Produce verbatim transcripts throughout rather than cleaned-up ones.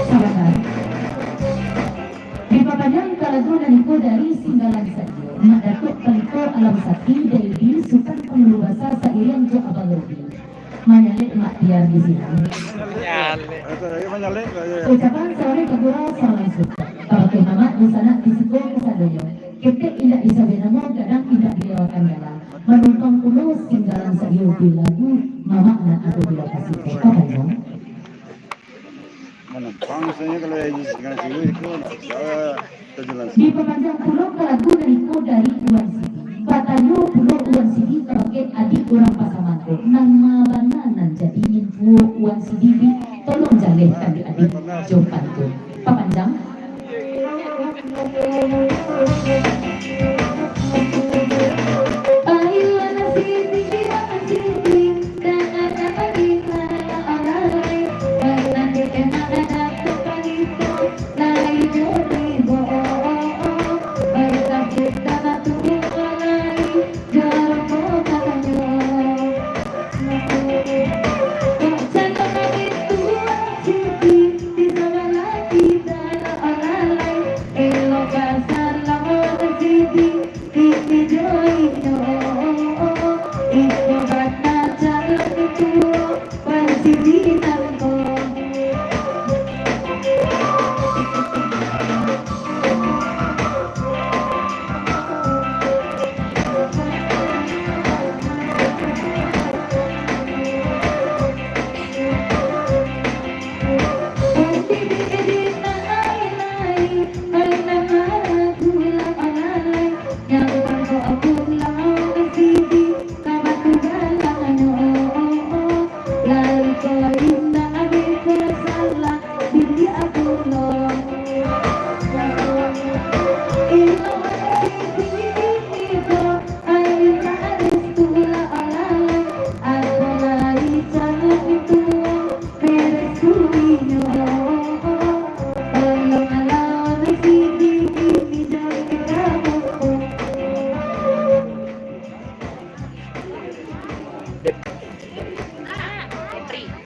Sabananyo, dipapanjang ka lagu nan iko dari Singgalan Sajo, Mak Datuak Palito Alam Sakti dari Sutan Pangulu Basa sairiang jo Abang Robi. Manyalek Mak Tiar di siko. Manyalek. Ucapan saurang ka gurau saurang suko. Kabakeh mamak dunsanak di siko kasadonyo. Ketek indak disabek namo, gadang indak dilewakan gala. Manumpang pulo Singgalan Sajo di lagu mamak nan ado di lokasi ko. Papanjang. Manumpang, maksudnyo, kalau Haji Singgalan Sajo iko, nak, eh, tajalan. Dipapanjang pulo ka lagu nan iko dari Wan Sidi. Batanyo pulo Wan Sidi kabakeh adik urang Pasaman ko, nan ma bana nan jadi mintuo Wan Sidi, tolong jalehkan dek adik jo pantun. Papanjang.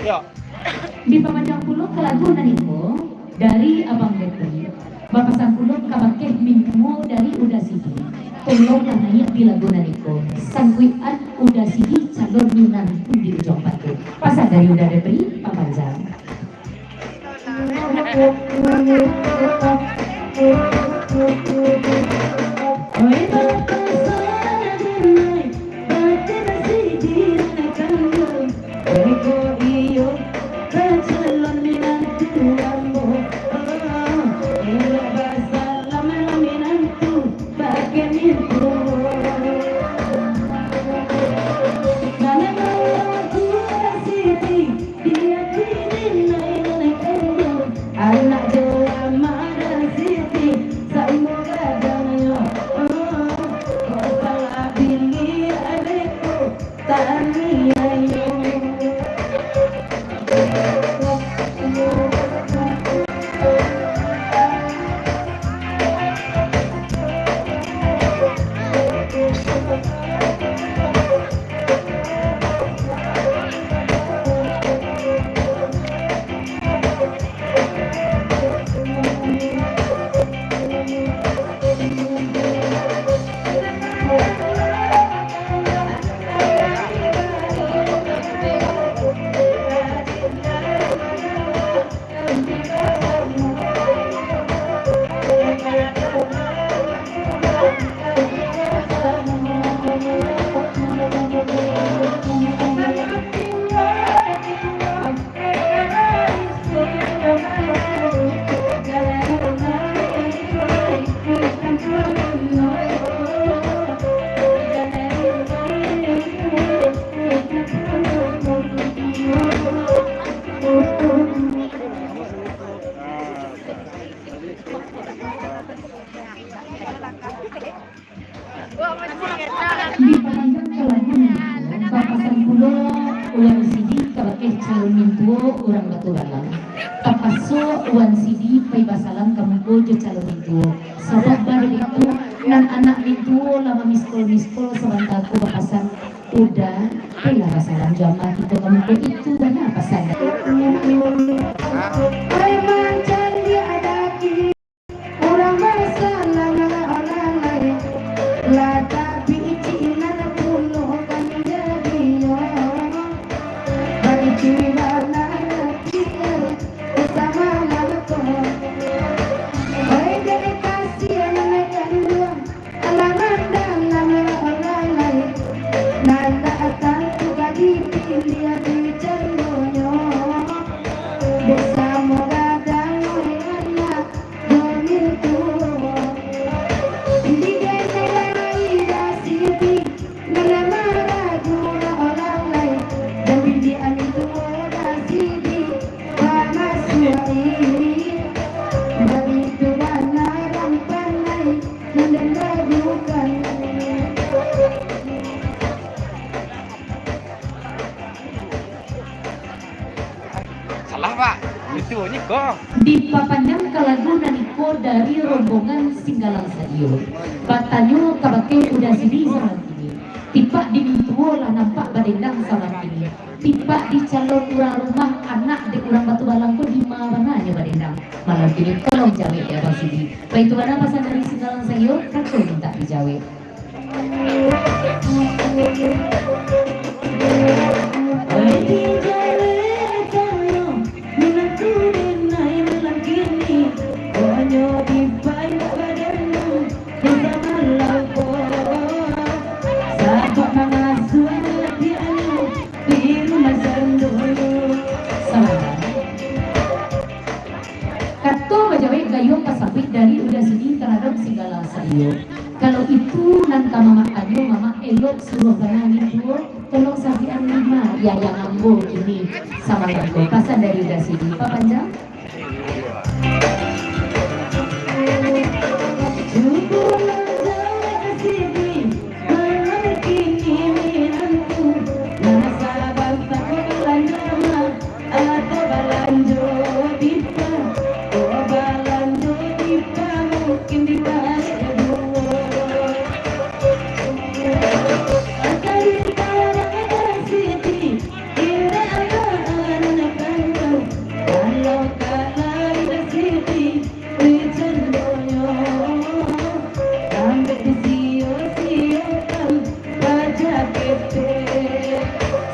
Yo. Dipapanjang pulo ka lagu nan iko dari Abang Depri. Bapasan pulo kabakeh mintuo dari Uda Sidi. Tolonglah naiak di lagu nan iko. Sangkuikan Uda Sidi calon minantu di ujuang panggung. Pasan dari Uda Depri, papanjang. Anak jo amak Siti, Mintuo urang Batubalang. Tapaso Wan Sidi pai basalam ka muko jo calon mintuo. Sabab baru itu, nan anak mintuo lah mamiskol-miskol sabanta ko bapasan, "Uda, pailah basalam jo amah kito ka muko." Itu bana pasan. Pai mancaliak daki. Urang basalam lah urang lain, lah tabicik nan pulo kan jadinyo. Baitu bana rapi, eh, samalam ko. Oi, dek kasian nan kanduang, alah mandalam lah urang lain. Nan datang tu ka dipiliah di jandonyo. Basamo gadang, oi, anak. Salah, Pak. Itu ni ko. Dipapanyang ka lagu nan iko dari rombongan Singgalang Sadio. Batanyo kabake Uda Sidi sabalun kini. Tipak di mintuo lah nampak badendang sabalun kini. Tipak di calon urang rumah, anak dek urang Batubalang ko dima bana nyo badendang malam kini. Tolong jawek dek Abah Sidi. Baitu bana pasan dari Singgalang Sadio, kato mintak dijawek. Kato bajawek gayuang pasambuik dari Uda Sidi tarhadap Singgalang Sadio. Kalau itu nan ka mamak tanyo, mamak elok suruah bana mintuo, tolong sambian lima, yayang ambo kini samalam ko. Pasan dari Uda Sidi, papanjang.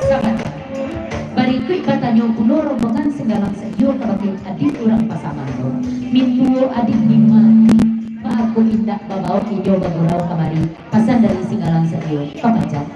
Sabantak. Barikuik batanyo pulo rombongan Singgalang Sadio kabake adiak urang pasamano. Mintuo adiak ni mati, baa kok indak babaok inyo bagurau kamari? Pasan dari Singgalang Sadio, papanjang.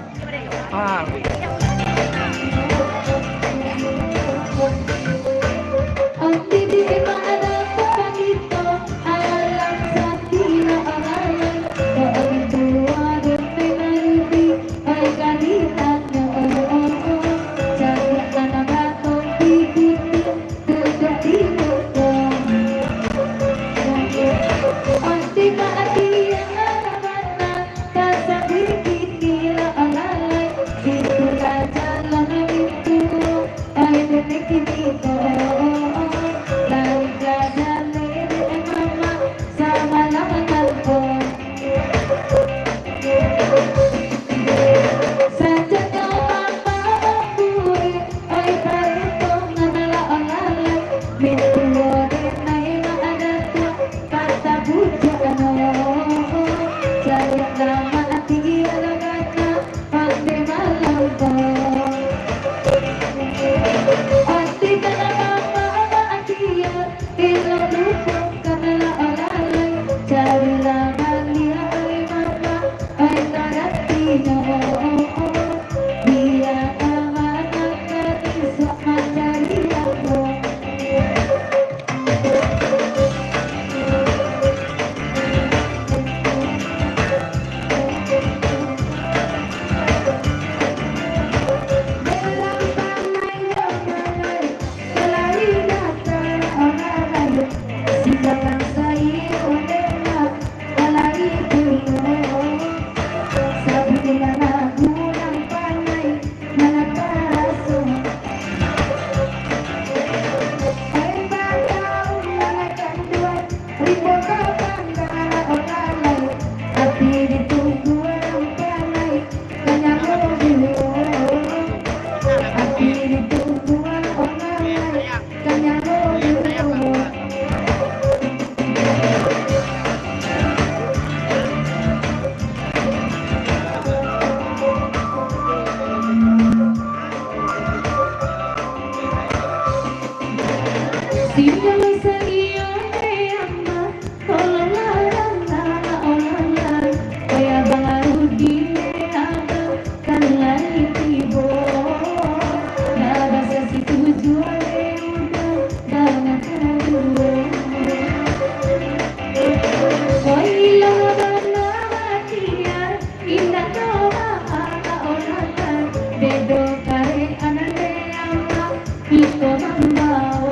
Bedo karek anande amak kito mambao,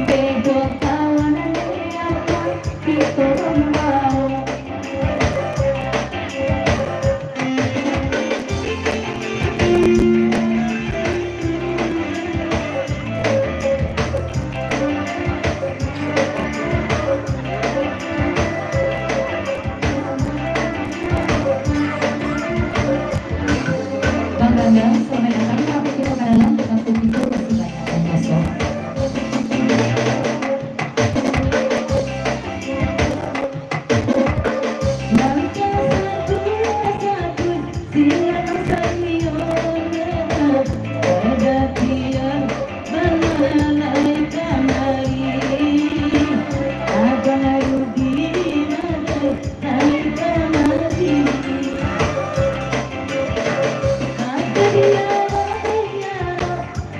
bedo kawan anande amak kito mambao. Bang Ganda, selamat datang. Tapi kita ka dalam dengan begitu masih banyak yang kosong. Langkah satu, satu, silang sanion, ada tiang balalai kamari, abang rugi bagai lai kamari. Ada dia, dia,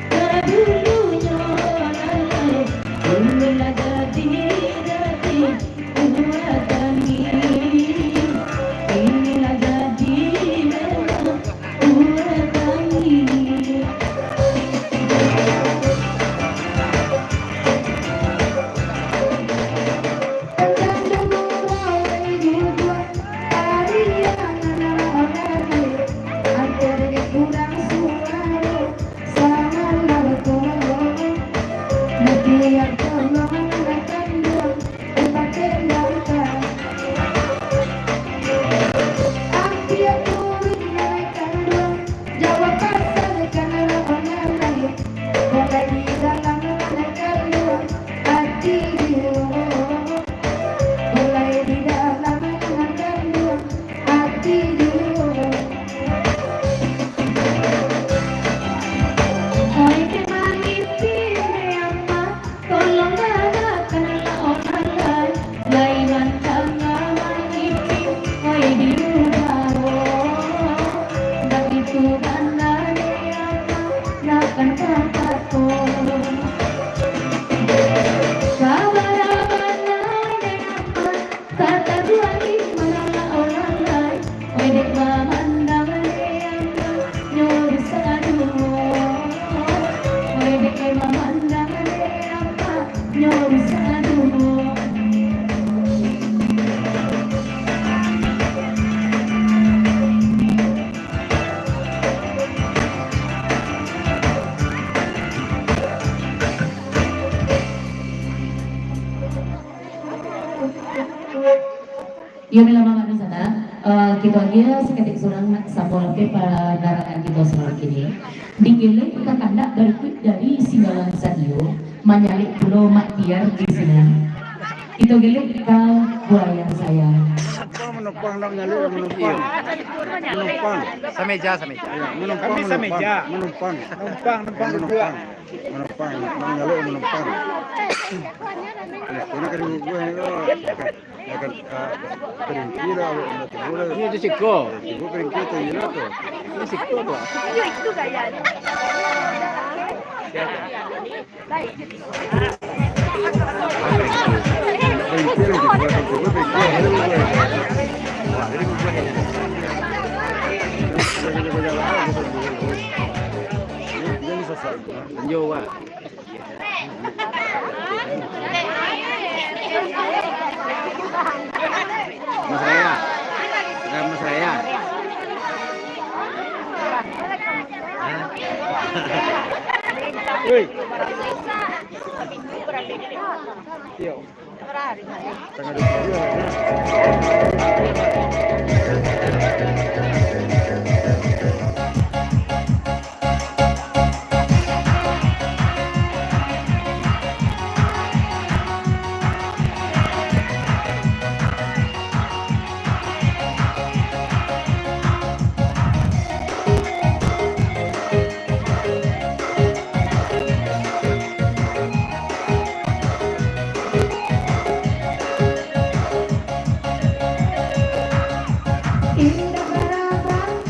kadulunyo lalai, ulun lah jadi, jadi. Oi, kemanipi, Amak. Tolong dahanakanlah urang lain, lai mantang mangipi, oi, di udaro. Baitu bana dek Amak, nak kan katakan. Sabana bana dek Amak, katabuang di manolak urang lain. Oi, dek bamandang dek Amak, nyo rusak duo. Oi, dek bamandang dek Amak, nyo rusak duo. Iyo, bilang mamak di sana, eh, kito agiah saketek surang samo lapeh pandangaran kito sabalun kini. Digelek ka kandak barikuik dari Simbalang Satio, manyalek pulo Mak Tiar di sinan. Kito gelek ka Buayan Sayang. Apa manumpang, nak manyalek manumpang? Manumpang. Sameja, sameja. Ya, manumpang, kami manumpang, sameja. Manumpang. Manumpang, manumpang, manumpang. Manumpang, manumpang, manyalek manumpang. Nah, kena kari bubuih ni ko. Akan, akan, ah, keringki lah, awak nak tibo lah. Ini di siko. Tibo keringki tu, ini lah tu. Ini siko tu. Iyo, itu gaya. Siapa? Baik. Keringki lah, tibo, tibo, keringki lah. Wah, ini bubuih ni. Ini, ini bisa salah. Lanjut, wah. Mas Raya. Bukan Mas Raya. Hah? Woi. Yo. Indak barabang,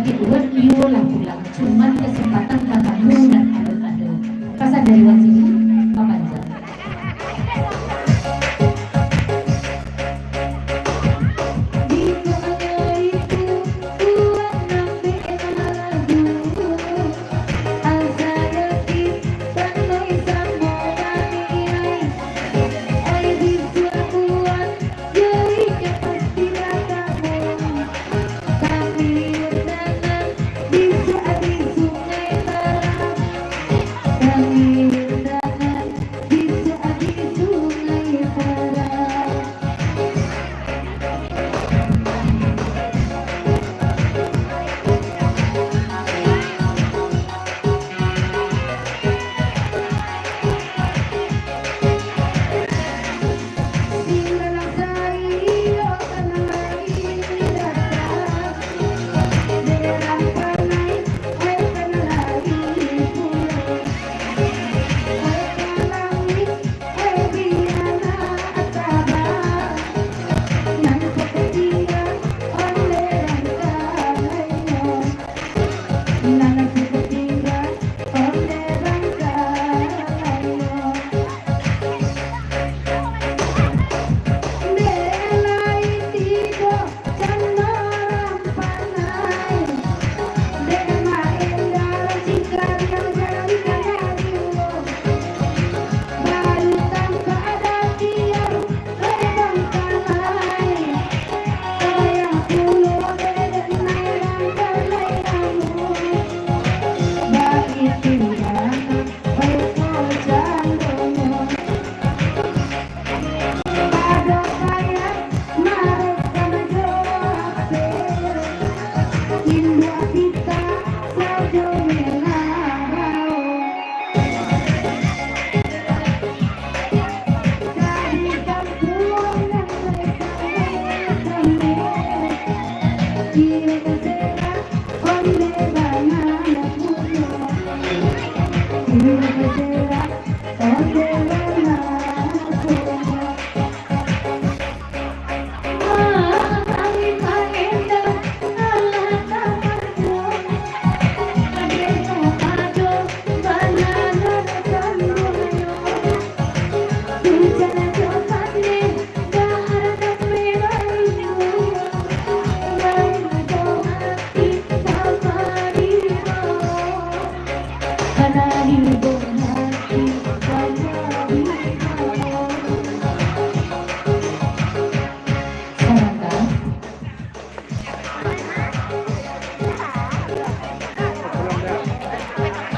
Dibuek iyolah pulang, cuman kasempatan batamu nan ado-ado. Pasan dari Wan Sidi, papanjang.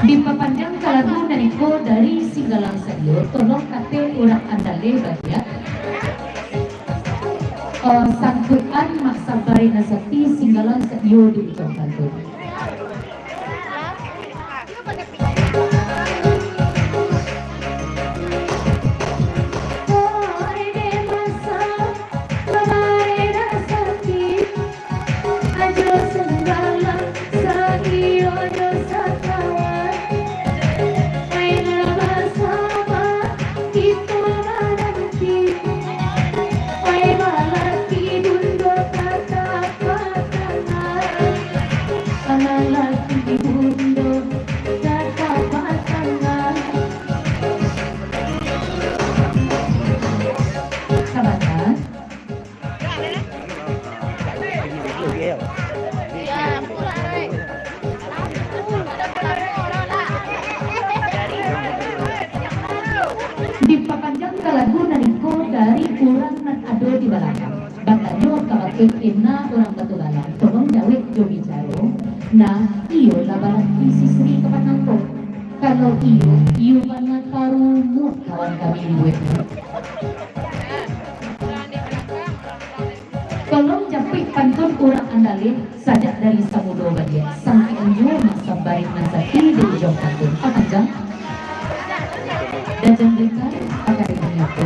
Dipapanjang ka lagu nan iko dari Singgalang Saiyo, tolong kateh urang andaleh baliak. Eh, sangkutan Mak Sabarina Sati, Singgalang Saiyo di Ujung Pantun. Dipapanjang ka lagu nan iko dari urang nan ado di balakang. Batanyo kabake kena urang Batubalang, tolong jawek jo bicaro, nah, iyo lah balaki si Sri ka patang ko. Kalau iyo, iyo bana tarumuah kawan kami ibu. Tolong japik pantun urang andaleh. Sajak dari samudo baliak, sangkik inyo masambaik nan sati di ujung panggung. Apanjang. Dajang Blitar, pakai bunyi apa?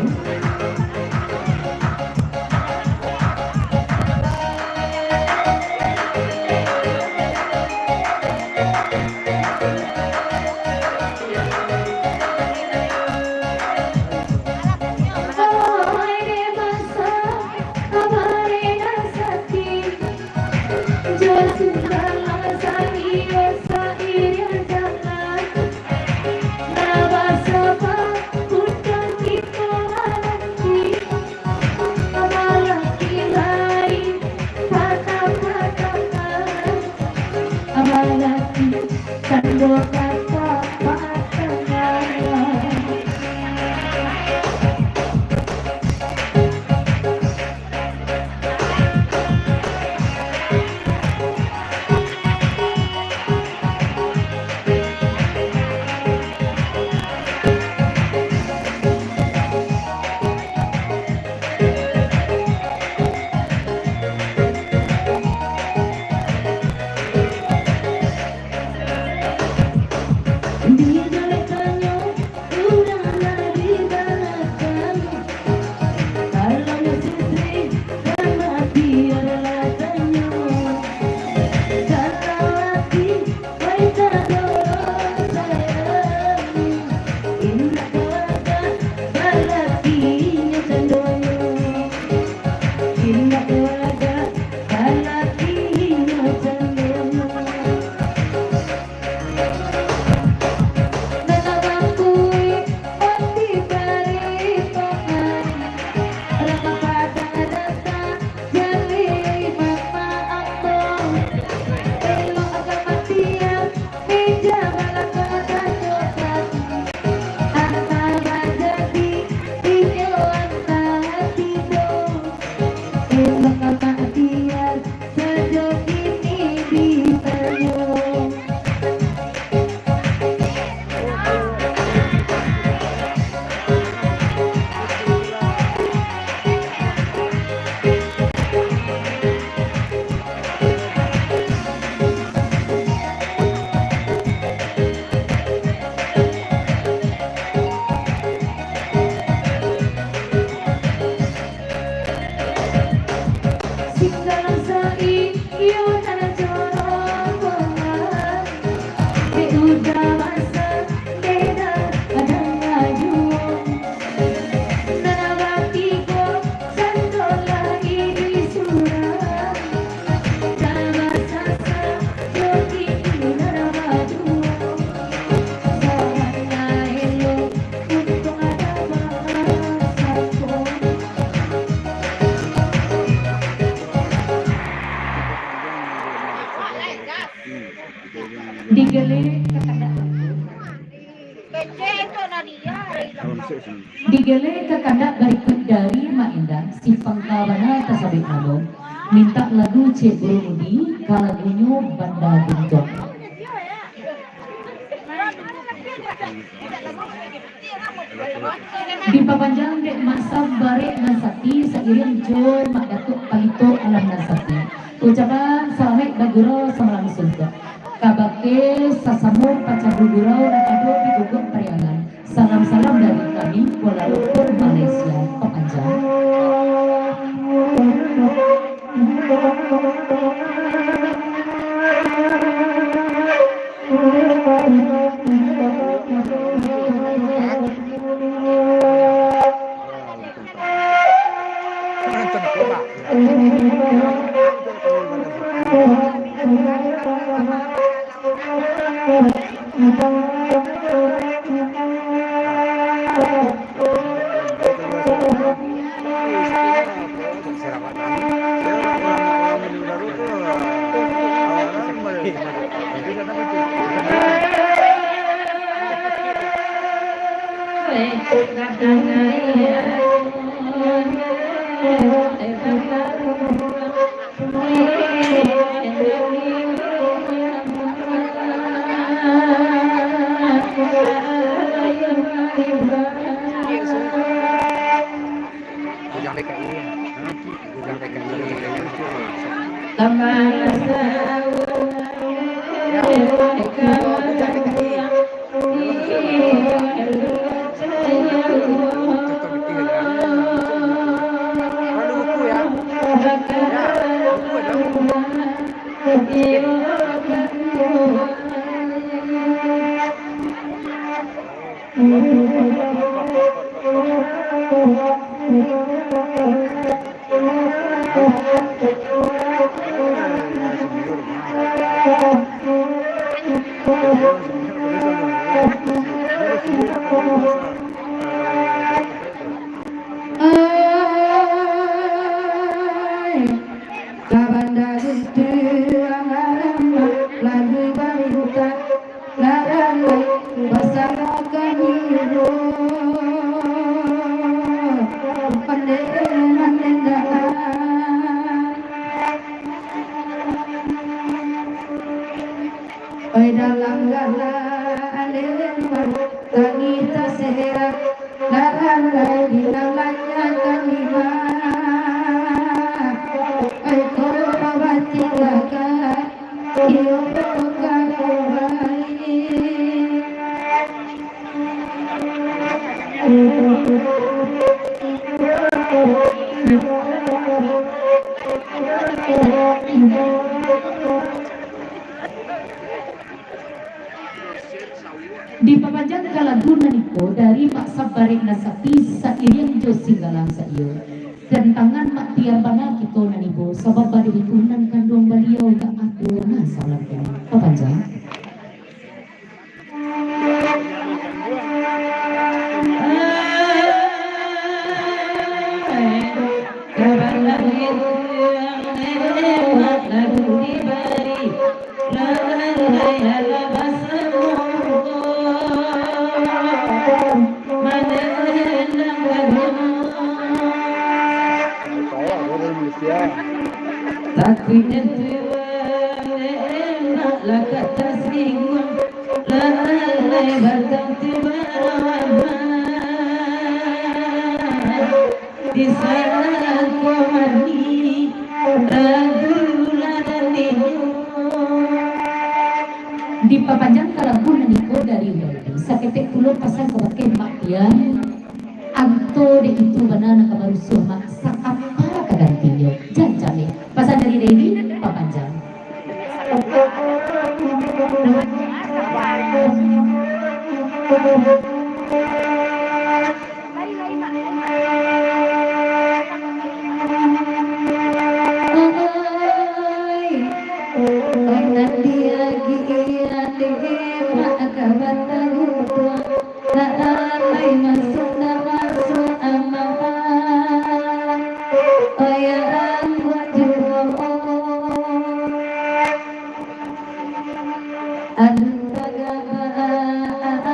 Digeleh ka kandak barikuik dari Mak Endang, si pangka bana tasabuik namo. Mintak lagu Cik Guru Mudi, ka lagunyo Banda Guntuang. Dipapanjang dek Mak Sabarek nan sakti, sairiang jo Mak Datuak Palito Alam nan sakti. Ucapan salamaik bagurau samalam suntuak. Kabake sasamo pacandu gurau nan ado di guguak pariangan. Salam-salam dari kami, Kuala Lumpur, Malaysia. Papanjang. Ujang P K I. Ujang P K I. Perlu buku, ya? Ya, buku ada. Ai, ka Banda Guntuang alamak, lalu bamintak, lalu basamo kami, pandai mandendaan. Oi, dalam gala alema, tangih taserak, dalam gai di dalamnya kami mah. Oi, koro batinggakan, iyo koro baik. Dipapanjang ka lagu nan iko dari Mak Sabarek nan sakti, sairiang jo Singgalang saiyo. Tantangan mak tiang bana kito nan ibo, sabab baliau itu nan kanduang baliau, tak ado nan salah kini. Papanjang. Takuik den tu, emak lah ka tasingguang, lalai batang tu barawa, disangko manih, ragu lah dan bingung. Dipapanjang ka lagu nan iko dari Waldi, saketek pulo pasan kabake mak pian. Anto dek itu bana nan ka barusuah, mak, sakapa ka gantinyo? Jan cameh. Pasan dari Dewi, papanjang. Oi, oi, nan diagiah dek mak ka Banda Guntuang. Lah alai masuak, lah masuak amak. Oi, ambo juo. Alun tagak amak,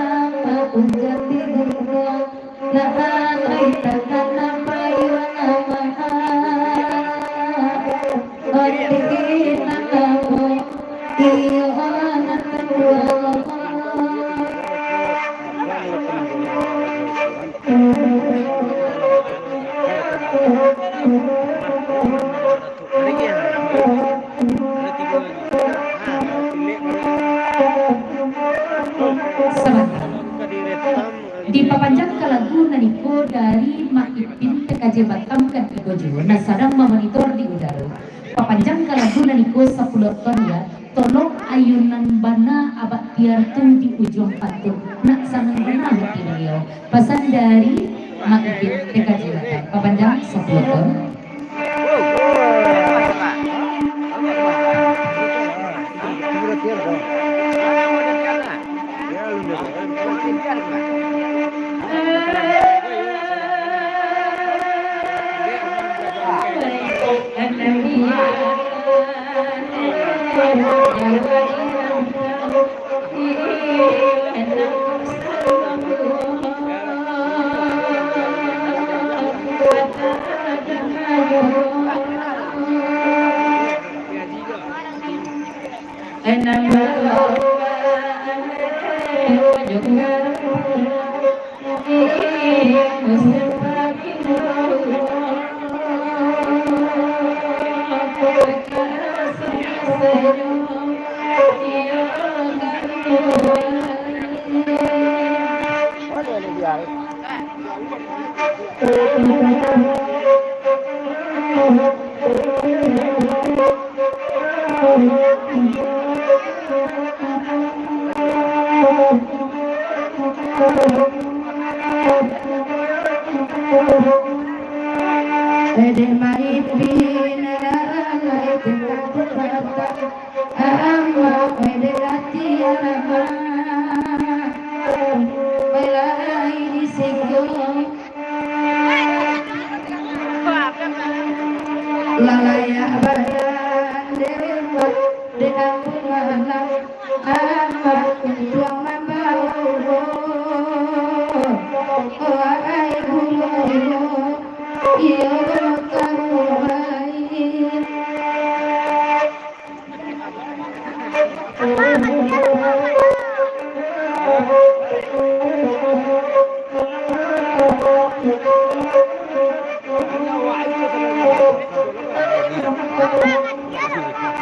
Dipapanjangkan lagu nan iko dari Mak Ipin T K J Batam kan iko juo, nan sadang mamonitor di udaro. Papanjangkan lagu nan iko sapuluah ton ya. Tolong ayunan bana Abah Tiar tu di ujuang pantun. Nak sanang bana hati baliau. Pasan dari Mak Ipin T K J Batam. Papanjang sapuluah ton. Dek Mak Ipin, lalai tingga tu batang. Amak, dek ati amak, lai di siko. Lalai badan dek, dek ambo malam. Amak untuang mambawo, wahai guru, iyo karuai.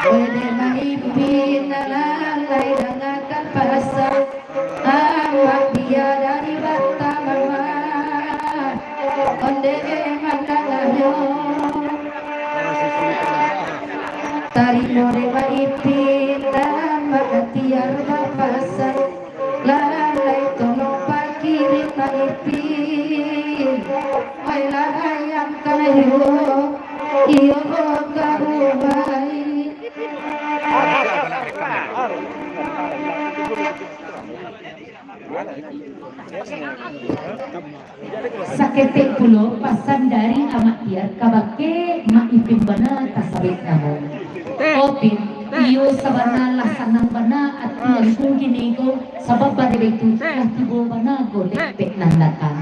Dek Mak Ipin, lalai dangakan pasan, amak bia dari Batam, amak ondeh mandanganyo. Tarimo dek Mak Ipin, amak Tiar bapasan. Lalai tolong pakirim Mak Ipin, oi lah ayam kanayo, iyo ka rumah. Saketek pulo pasan dari Amak Tiar kabake Mak Ipin bana tasabik namo. Opin, iyo sabana lah sanang bana ati angku kini ko, sabab bari baitu lah tibo bana golek pek nan datang.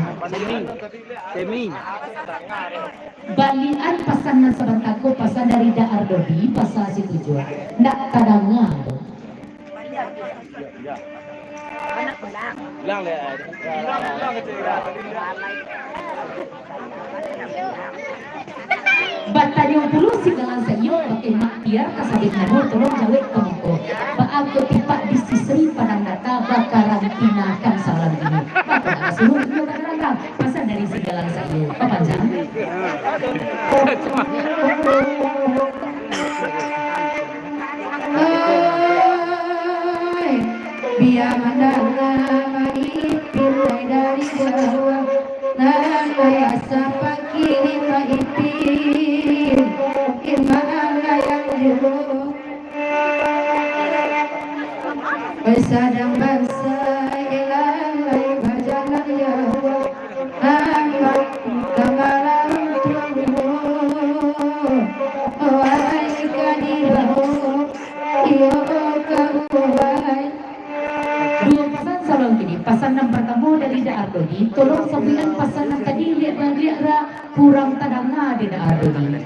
Balian pasan nan sabanta ko pasan dari Da Ardodi, pasan situjuah. Ndak tadanga tu. Batanyo pulo si Galang Saiyo, bak Mak Tiar tasabik namo, tolong jawek ka muko. Baa kok tipak di sisri pandang data bakarantina kan salam ini. Baa kok nak suruh iyo bakarantina? Pasan dari si Galang Saiyo, papanjang. Oi, bia mandanga Mak Ipin lai dari jauah, nan lai asa pakirim Mak Ipin, Ipin lai anjuang. Oi, sadang bansa, ilah lai bajalan jauah. Amak ka malam tuanmu, wahai ka dibawo, iyo ka rumah. Duo pasan salam kini. Pasan nan partamo dari Da Ardodi, tolong sabuikan pasan nan tadi, liek Kurang tadanga dek Mak Aruni.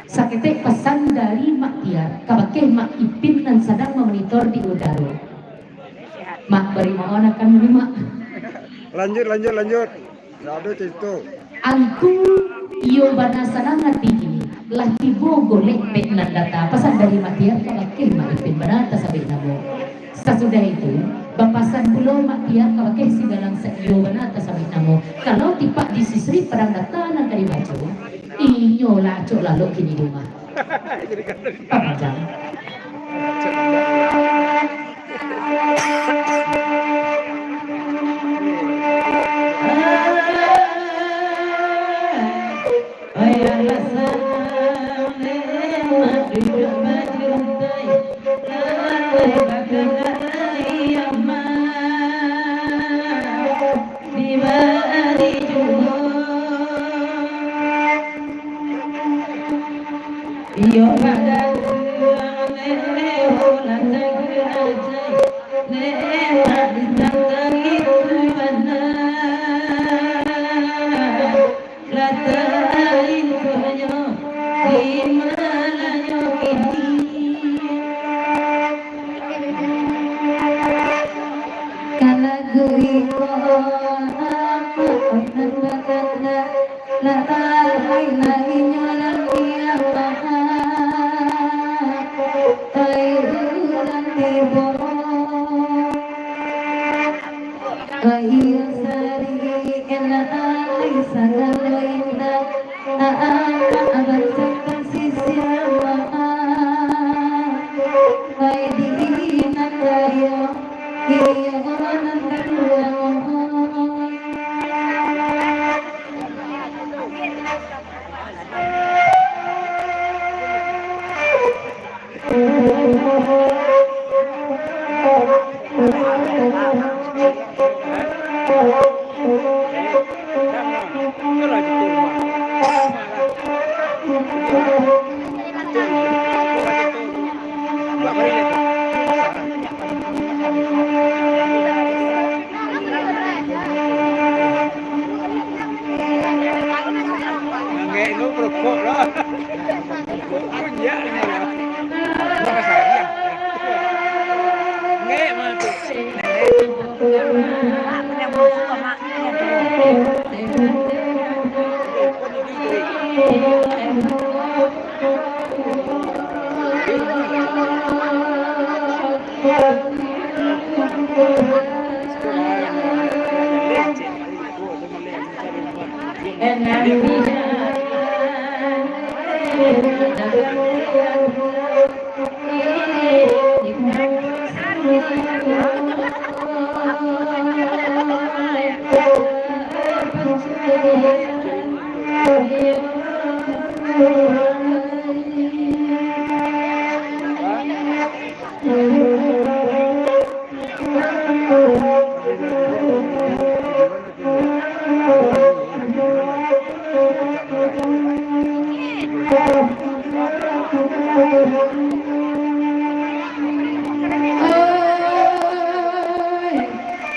Saketek pasan dari Mak Tiar kabake Mak Ipin nan sadang mamonitor di udaro. Mak, bari maoh akan dulu, Mak. Lanjut, lanjut, lanjut. Ndak ado carito. Angku, iyo bana sanang ati kini. Lah tibo golek pek nan data. Pasan dari Mak Tiar kabake Mak Ipin bana tasabik namo. Sasudah itu, bapasan pulo Mak Tiar kabake si Galang saiyo bana tasabik namo. Kalau tipak di sisri padang data nan ka dibaco, inyo lah acok lalok kini di rumah. Papanjang. Iyo, pada lele ho lah tagelajai, lemak ditatangin tu bana. Lah taintuhnyo di malanyo kini. Kalagu iko apo nan bakana, lah alai lah inyo lah diapahan. Pai urang tibo. Kayu sari enak alai sagalo indak. Amak bansa pasisia maaf. Pai di nan kayo, iyo nan kaduo.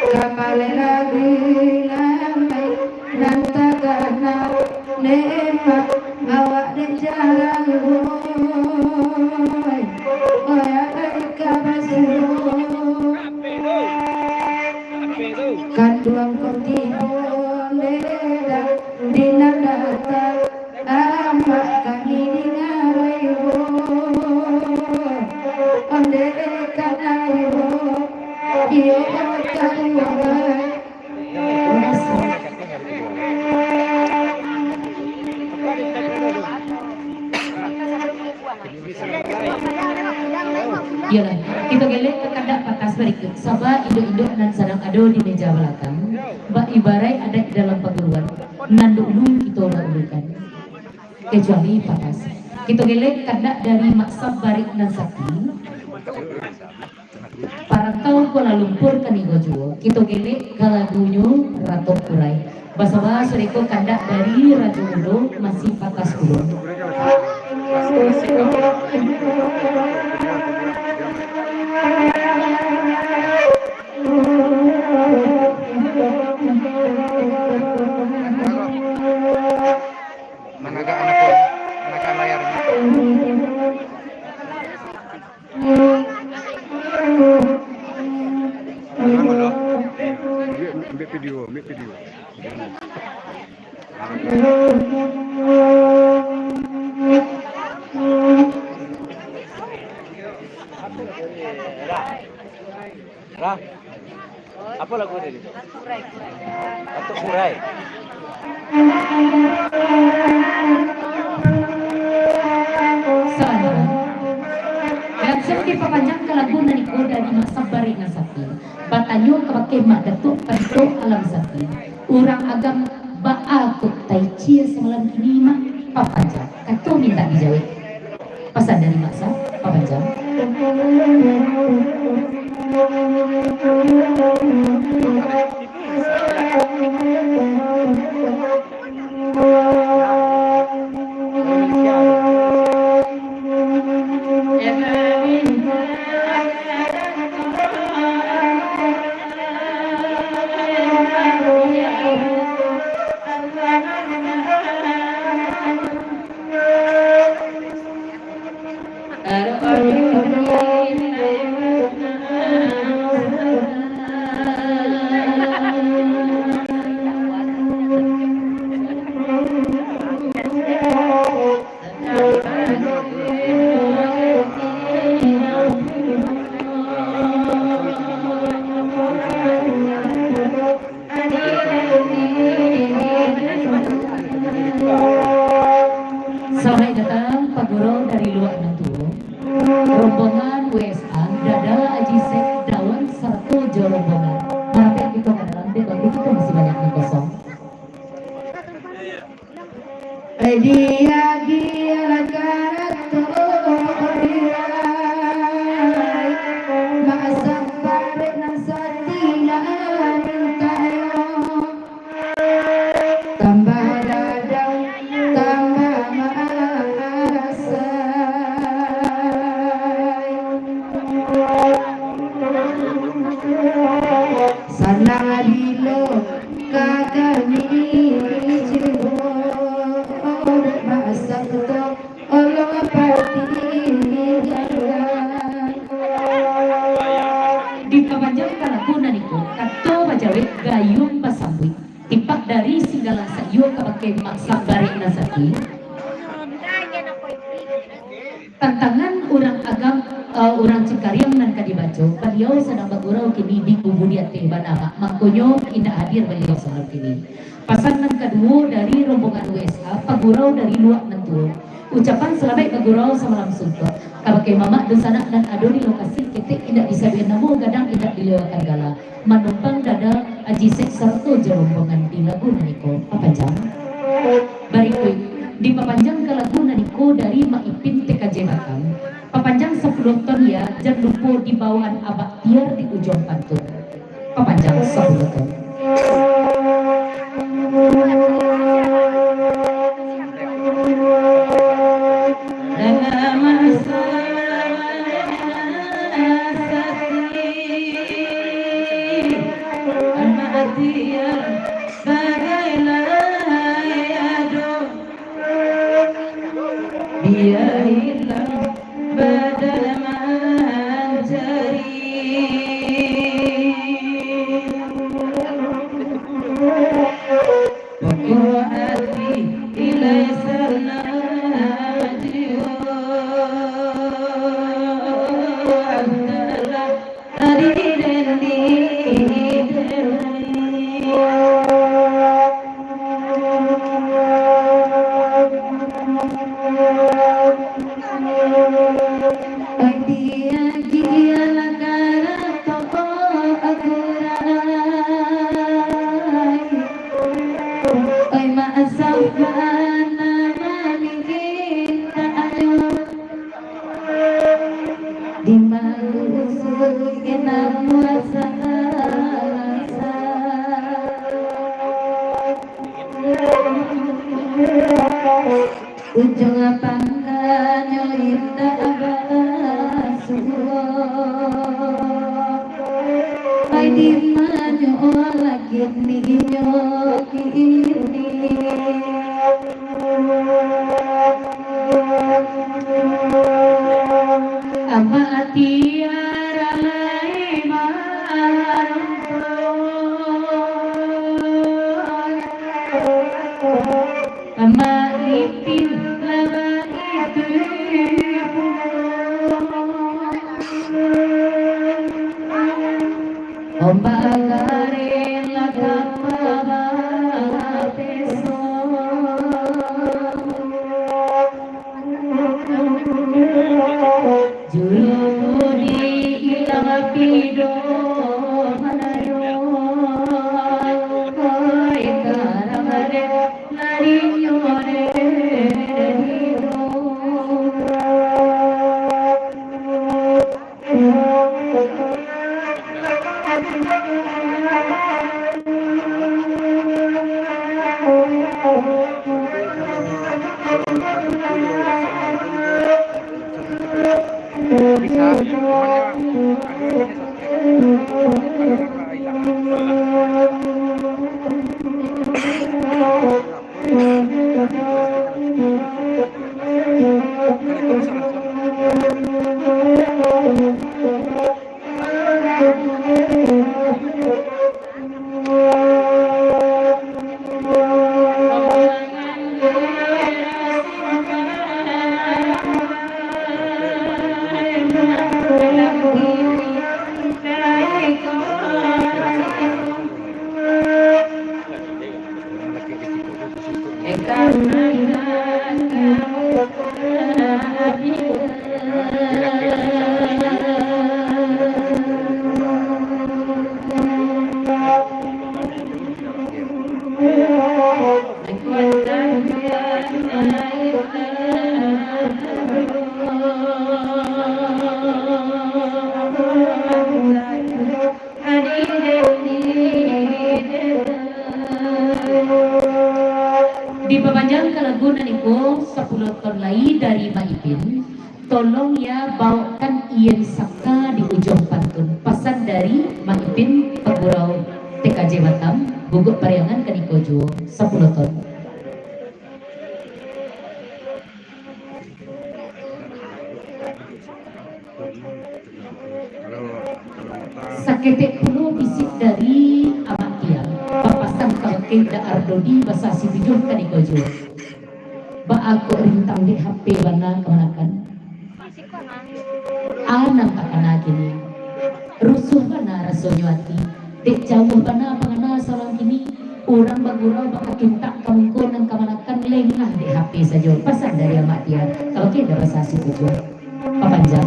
Kambali lagi lamai nan takana, nikmat awak dek jarang, woi. Woi, ai ka basuo. Kanduang kau tibo neda di nan data. Amak kami di ngarai wo, ondeh kanai wo, iyo kaluai. Iyolah, kito gelek ka kandak patas barikut, sabab indok-indok nan sadang ado di meja balakang, bak ibaraik adaik dalam paguruan, nan dulu kito dahulukan. Kecuali patas. Kito gelek kandak dari Mak Sabarik nan sakti. Parantau Kuala Lumpur ka nigo juo, kito gelek ka lagunyo Ratok Kurai. Basaba sureko kandak dari Rajo Mudo masih patas pulo. Lah. Apo lagu tadi tu? Batuk Kurai. Sabanarnyo, langsung dipapanjang ka lagu nan iko dari Mak Sabarek nan sati. Batanyo kabake Mak Datuak Panito Alam Sati, urang Agam, baa kok taicia samalam kini, Mak? Papanjang, kato mintak dijawek. Pasan dari Mak Sa, papanjang. Salamaik datang, Pak Guru dari Luak Nan Tuo. Rombongan W S A, Dada Aji Sek Dawan sarato jo rombongan. Marapek kito ka dalam, dek waktu kito masih banyak nan kosong. Dia-dia karato rirai, masak barek nan sati nan mintayo. Tambah dadang, tambah maasai. Sanang bilo ka kami juo, dek masak tu Allah pati jalan. Dipapanjang ka lagu nan iko, kato bajawek gayuang basambuik. Tipak dari Singgalang Sayua kabake Mak Sabarek nan sati. Tantangan urang Agam, eh, urang Cengkareng nan ka dibaco, baliau sadang bagurau kini di kubu di ateh bana, Mak. Mangkonyo indak hadir baliau samalam kini. Pasan nan kaduo dari rombongan W S A, pagurau dari Luak Nan Tuo. Ucapan salamaik bagurau samalam suntuak. Kabake mamak dunsanak nan ado di lokasi, ketek indak disabuik namo, gadang indak dilewakan gala. Manumpang Dada Aji Sek sarato jo rombongan di lagu nan iko, papanjang. Barikuik, dipapanjang ka lagu nan iko dari Mak Ipin T K J Batam. Papanjang sapuluah ton ya, jan lupo dibawaan abak tiar di ujuang pantun. Papanjang sapuluah ton. Dalam masalah sati, amat tiar bagai lai ado, bia ilang badan mancari. Pokok ati ilai sanang jiwa antara Adi dan Didi. Adi-adi alah karato akurai. Oi, maasah bana mamintak ayo. Di malusu inam muasa-asa. Ujuang pangkanyo indak basuo. Ai dimanyo laki ninyo kini. Amak tiara lai marumpun. Amak Ipin lah baitu pulo. Ombak gareh lah ka pabateso. Juru budi ilang pido manayo. Oi, karang dek larinyo dek dido. Dipapanjang ka lagu nan iko, sapuluah ton lai dari Mak Ipin. Tolong ya, baokkan Ian Saka di ujuang pantun. Pasan dari Mak Ipin, Pagurau T K J Batam, Guguak Pariangan kaniko juo, sapuluah ton. Saketek pulo bisiak dari Amak Tiang, papasan ka bakeh Da Ardodi basa situjuah kaniko juo. Baa kok rintang dek H P bana kamanakan? A nan takana kini. Rusuah bana rasonyo ati. Dek jauah bana pangana saurang kini. Urang bagurau bakakintak ka muko nan kamanakan, lengah dek H P sajo. Pasan dari Amak Tiang. Ka bakeh Da basa situjuah. Papanjang.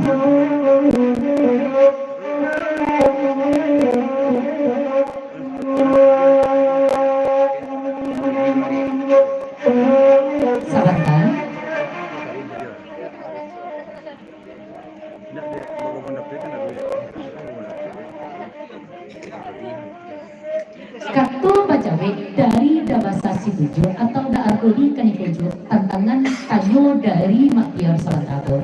Sabanta. Kato bajawek dari Da basa situjuah atau Da Ardodi kaniko juo, tantangan tanyo dari Mak Tiang sabanta ko.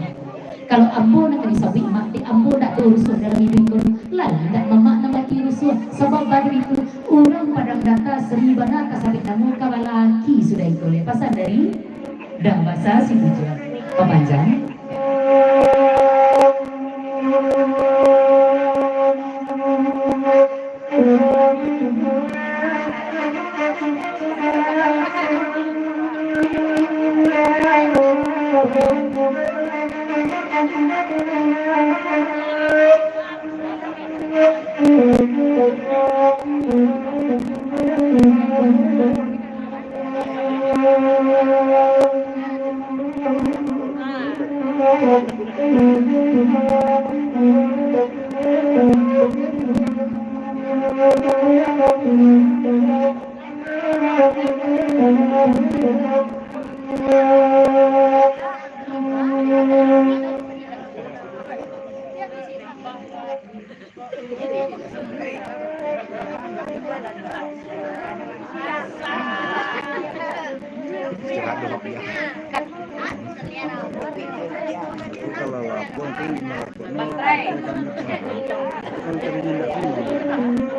Kalau ambo nan ka disabuik Mak, dek ambo ndak ado rusuah dalam iduik ko, lai ndak mamak nan baki rusuah, sabab badu itu, urang Padang Data seri bana ka sabuik namo ka balaki sudah iko lai. Pasan dari Da basa situjuah. Papanjang.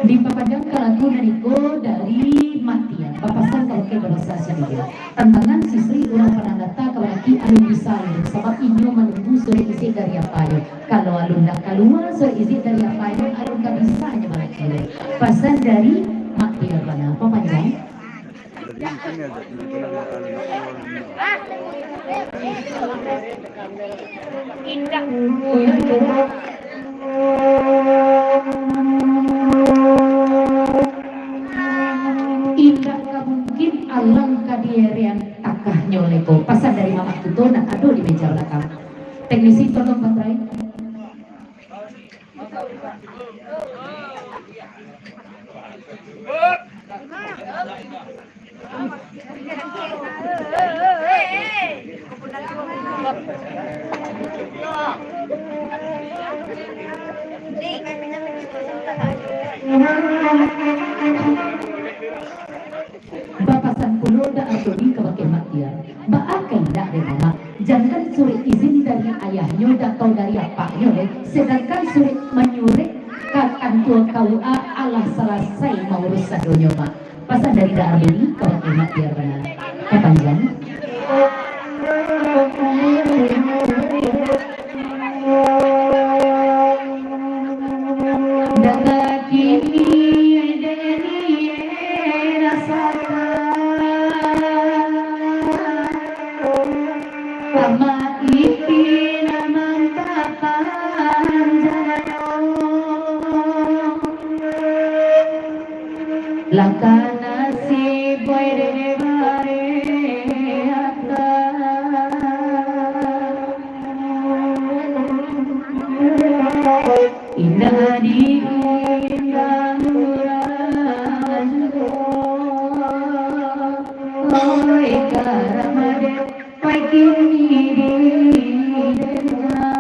Dipapanjang ka lagu nan iko dari Mak Tiang, papasan ka bakeh Da basa situjuah. Tantangan sisri urang Padang Data ka balaki alun bisa lai, sabab inyo manunggu surek izin dari apanyo. Kalau alun lah kalua surek izin dari apanyo, alun ka bisa nyo balaki lai. Pasan dari Mak Tiang bana, papanjang. Jadi, mungkin ya, jadi, itu nama alun. Indak. Indak ka mungkin alang ka dierian takahnyo leko. Pasan dari mamak tu, tu nak ado di meja balakang. Teknisi, tolong baterai. Bapasan pulo Da Ardoni kabake Mak Tiar, baa ka indak dek mamak, jankan surek izin dari ayahnyo atau dari apaknyo deh, sadangkan surek manyurek ka kantua K U A alah salasai maurus sadonyo, Mak. Pasan dari Da Ardoni kabake Mak Tiar bana. Papanjang. Danga kini dek rasakan, Amak Ipin nan mampapanjang. Lah ka nasib boy dek bare aka. Indak diundang urang juo, oi, karama dek pai kini didanga.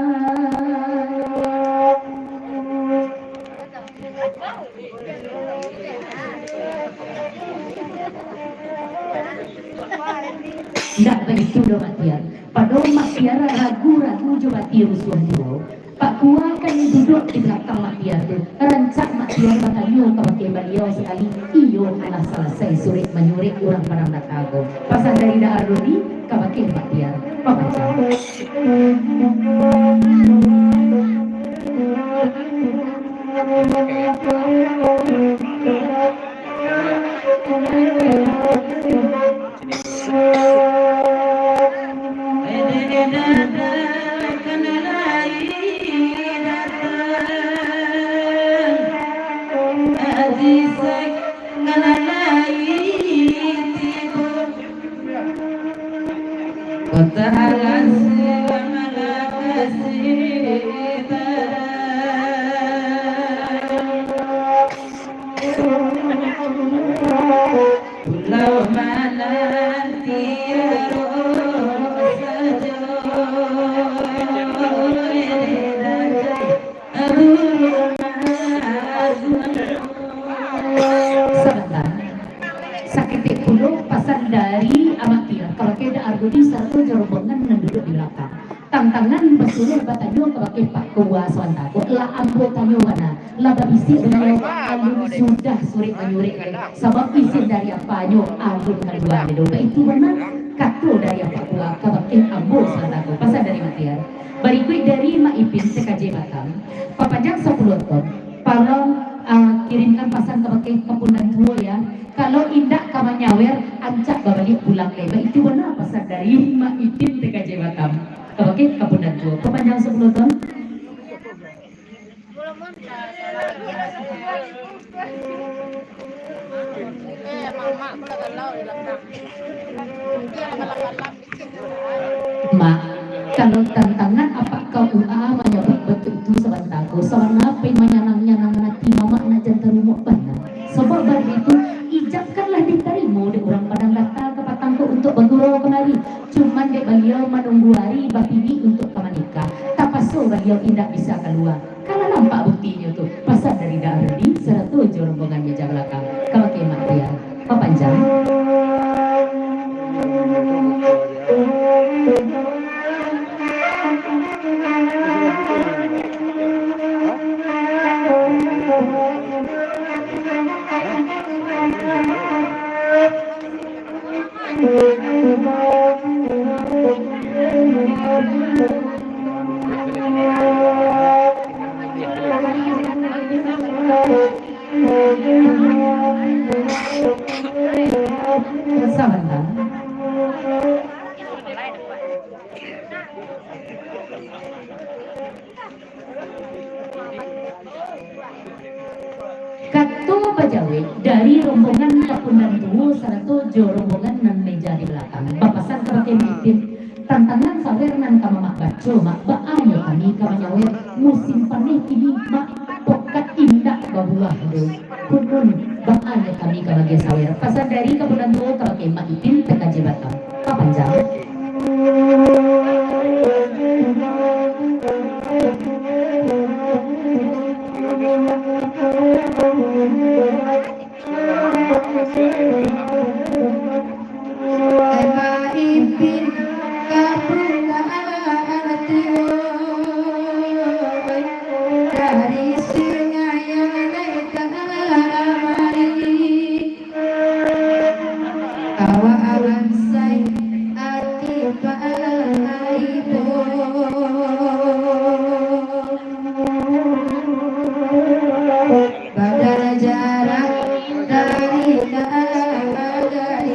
Indak baitu doh, Mak Tiar. Pado Mak Tiar ragu-ragu jo batia rusuah juo, Pak Kua kan duduak di balakang Mak Tiar tu. Rancak Mak Tiar batanyo kabake baliau sakali, iyo alah salasai surek manyurek urang Padang Data ko. Pasan dari Da Ardoni kabake Mak Tiar. Papanjang. Kota Alas, Malakasi, Pulau Manantiaro sajo. Sabanta. Saketek pulo pasan dari Amak Tiar kabake Da Ardoni sarato jo rombongan nan duduak di balakang. Tantangan basuruah batanyo kabake Pak Kua sabanta ko, lah ambo tanyo bana, lah babisiak baliau, alun sudah surek manyurek, sabab izin dari apanyo alun kaluar doh. Baitu bana kato dari Apak Kua kabake ambo sabanta ko. Pasan dari Mak Tiar. Barikuik dari Mak Ipin T K J Batam, papanjang sapuluah ton. Tolong, ah, kirimkan pasan kabake Kapunan Tuo, ya. Kalau indak ka manyawer, ancak babaliak pulang lai. Baitu bana pasan dari Mak Ipin T K J Batam. Kabake Kapunan Tuo. Papanjang sapuluah ton. Mak, kalau tantangan apak K U A manyabuik baitu sabanta ko, sabana pai manyanang-nyanangkan ati mamak nak jan tarumuak bana. Sabab baitu, ijab kan lah ditarimo dek urang Padang Data kapatang ko untuak bagurau kamari. Cuman dek baliau manunggu ari bapini untuak ka manikah, tapaso baliau indak bisa kalua. Kan lah nampak buktinyo tu, pasan dari Da Ardi sarato jo rombongan meja balakang. Kabake Mak Tiar, papanjang. Sabanta. Pajawek dari rombongan kapundan tuo sarato jo rombongan nan meja di balakang bapasan kabake Mak Ipin, tantangan sawer nan ka mamak baco, Mak, baa nyo kami ka manyawer, musim paneh kini, Mak, pokat indak babuah doh. Kunun, baa nyo kami ka magiah sawer? Pasan dari kapundan tuo kabake Mak Ipin, T K J Batam. Papanjang. Awak bansai ati paibo. Badal jarak dari nagari,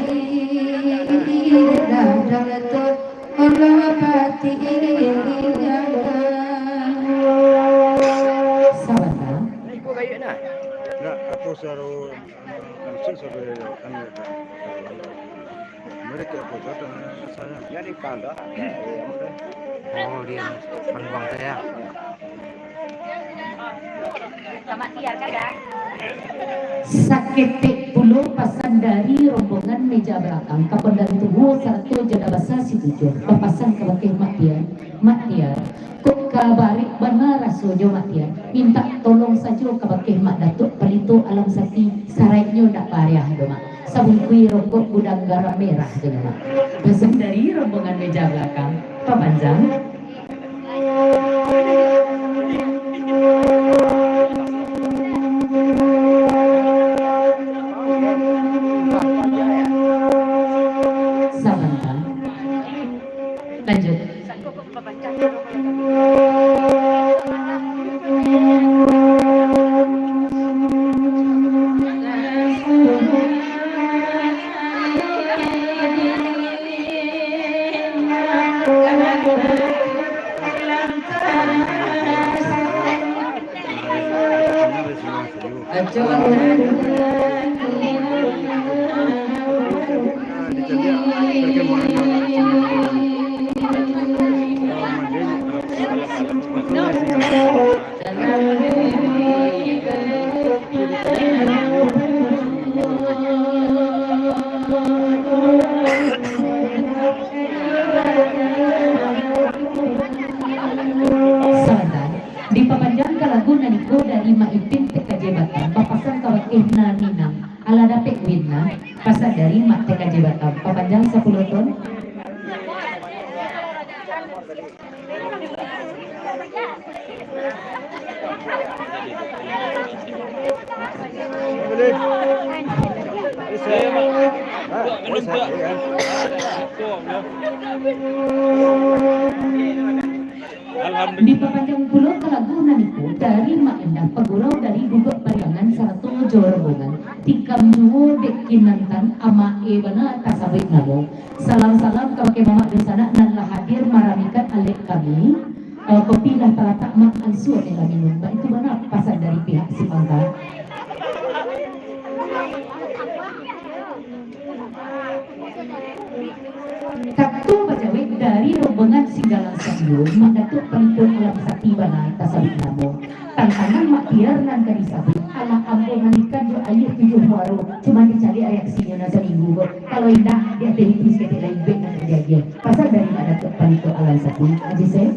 dadal tu Allah pati ingat. Sabanta. Nak, aku suruh. Oh, dia panduang saya. Saketek pulo pasan dari rombongan meja balakang, kapundan tuo sarato jo nan basa situjuah, bapasan kabake Mak Tiar, Mak Tiar, kok ka barek bana rasonyo, Mak Tiar. Mintak tolong sajo kabake Mak Datuak Palito Alam Sati, saraiknyo ndak pariah doh, Mak. Sabungkuih rokok gudang garam merah tu nyo, Mak. Pasan dari rombongan meja balakang. Papanjang. Sabanta. Lanjut. Sabanta. Dipapanjang ka lagu nan iko dari Mak Ipin T K J Batam, bapasan kabake nan minang, alah dapek win nah, pasan dari Mak T K J Batam, papanjang sapuluah ton. Dipapanjang pulo ka lagu nan iko dari Mak Endah Pagurau dari Guguak Pariangan sarato jo rombongan, tikam juo dek kinantan, amak e bana tasabuik namo. Salam-salam kabake mamak dunsanak nan lah hadir maramikan alek kami. Eh, kopi lah talatak, Mak, ansua e lah minum. Baitu bana pasan dari pihak si pangka. Kato bajawek dari rombongan Singgalang Saiyo, Mak Datuak Palito Alam Sati bana tasabuik namo. Tantangan Mak Tiar nan ka disabuik, alah ambo mandikan jo aia tujuah muaro, cuman dicaliak reaksinyo nan saminggu ko. Kalau indak, di ateh itu saketek lai bek nan ka diagiah. Pasan dari Mak Datuak Palito Alam Sati, Aji Sep.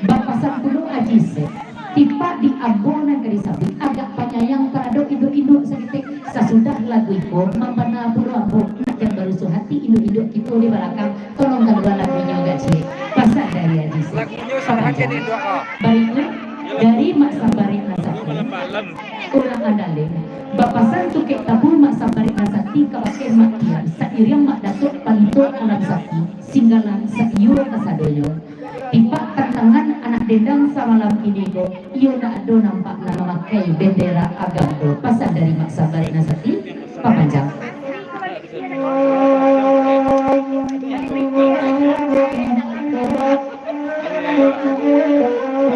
Bapasan pulo Aji Sep, tipak di ambo nan ka disabuik agak panyayang taradok induak-induak saketek. Sasudah lagu iko, mambana pulo ambo, nak jan barusuah ati induak-induak kito di balakang, tolong kalua lagunyo agak ciek. Pasan dari Aji Sep. Lagunyo sarahakan induak, ah. Barikuik, dari Mak Sambarik nan satu. Urang Andaleh, bapasan tukek tabu Mak Sambarik nan sati kabake Mak Tiar, sairiang Mak Datuak Palito Alam Sati, Singgalang Saiyo kasadonyo. Tipak tantangan anak dendang samalam kini ko, iyo ndak ado nampak nan mamakai bendera agam ko, pasan dari Mak Sambarik nan sati, papanjang. Sabanta.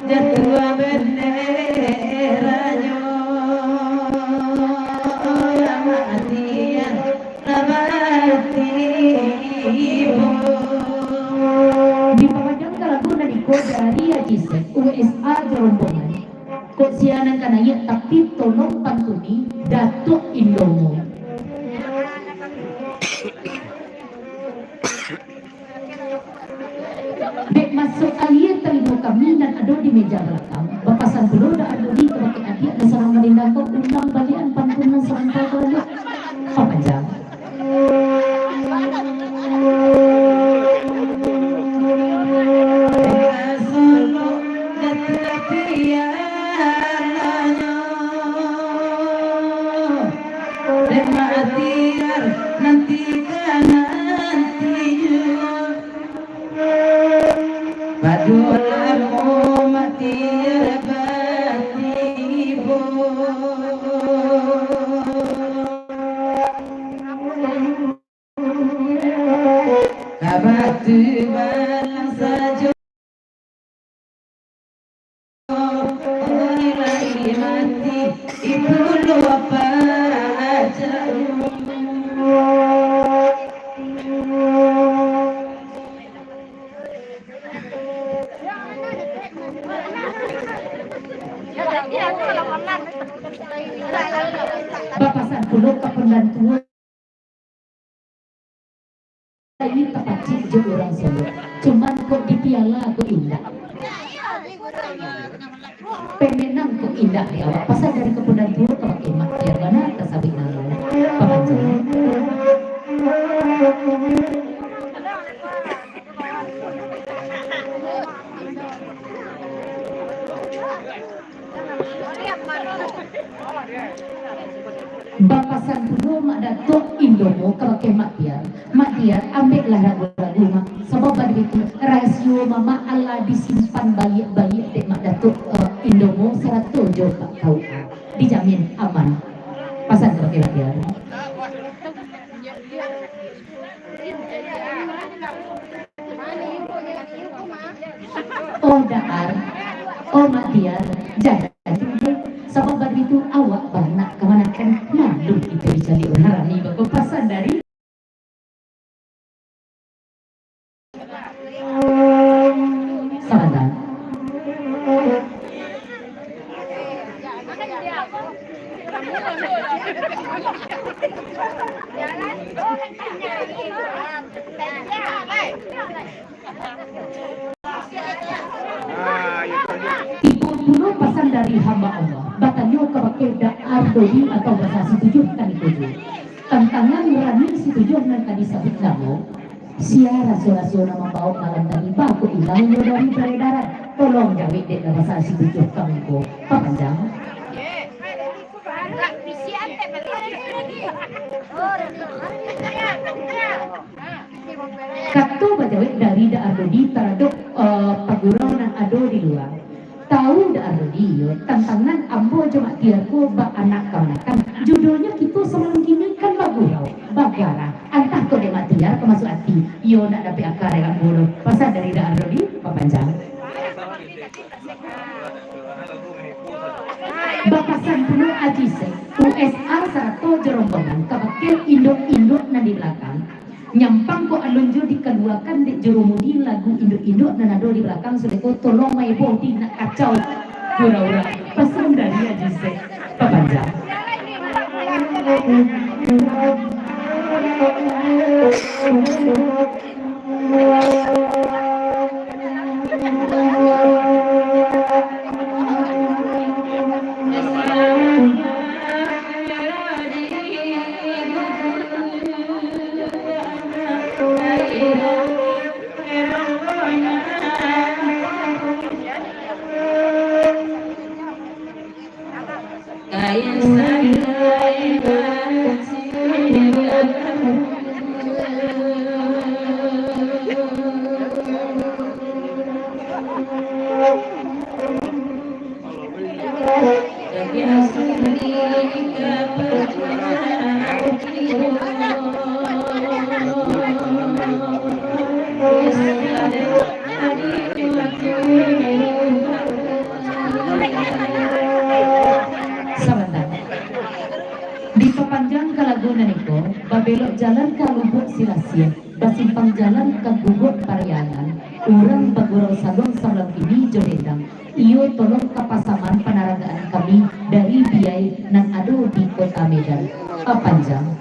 Jatuah benderanyo, matian lah batibo. Dipagadangkan lagu nan iko dari Aji Sek, U S A jo rombongan. Kok sia nan ka naiak, tapi tolong pantuni Datuak Indomo. Dek masuak aia talingo kami nan ado di meja balakang, bapasan pulo Da Ardoli kabake adiak nan sadang marindang ko, ulang baliakan pantun nan sarantau ko, Dek. Papanjang. Dek Mak Tiar, nanti ka nanti juo. Pado lamo Mak Tiar batibo. Ka batu balang sajo. Oi, lai mati, itulah pajaknyo. Bapasan pulo ka pembantu. Lai tapacik jo urang Solo, cuman kok dipiala kok indak. Pemenang kok indak di awak, pasal dari kapunan tuo ka bakeh Mak Tiar bana tasabuik namo. Papanjang. Bapasan pulo Mak Datuak Indomo kabake Mak Tiar, "Mak Tiar, ambeklah ragu-ragu, Mak, sabab baitu rahasio Mamak alah disimpan baiak-baiak dek Mak Datuak, eh, Indomo sarato jo Pak Kauka. Dijamin aman." Pasan kabake Mak Tiar. Oh Daar, oh Mak Tiar, jan tu deh, sabab baitu awak baranak kamanakan, malu kito dicaliak urang rami bako. Pasan dari Sabanta. Iko pulo pasan dari hamba Allah, batanyo kabake Daar Dodi atau Basa Situjuah tadi ko juo. Tantangan rami situjuah nan tadi sabuik namo, sia raso-raso nan mambaok malam tadi, baa kok ilangnyo dari paredaran? Tolong jawek dek Basa Situjuah ka mangko. Papanjang. Kato bajawek dari Daar Dodi taradok, eh, pagurau nan ado di lua. Tau Daar Dodi, yo, tantangan ambo jo Mak Tiar ko baanak kamanakan. Judulnyo kito sabalun kini kan bagurau, bagarah. Antah kok dek Mak Tiar ka masuak ati, iyo ndak dapek aka dek ambo doh. Pasan dari Daar Dodi, papanjang. Bapasan pulo Aji Sek, U S A sarato jo rombongan kabake induak-induak nan di balakang. Nyampang kok alun juo dikaluakan dek jurumudi lagu induak-induak nan ado di balakang, sudah ko tolong maeboh di nak kacau urang-urang. Pasan dari Aji Sek, papanjang. Sabanta. Dipapanjang ka lagu nan iko, babelok jalan ka Lubuak Silasiah, basimpang jalan ka Guguak Pariangan, urang bagurau saluang saluang kini jo dendang. Iyo tolong kapasaman panaragaan kami dari biai nan ado di Kota Medan. Papanjang.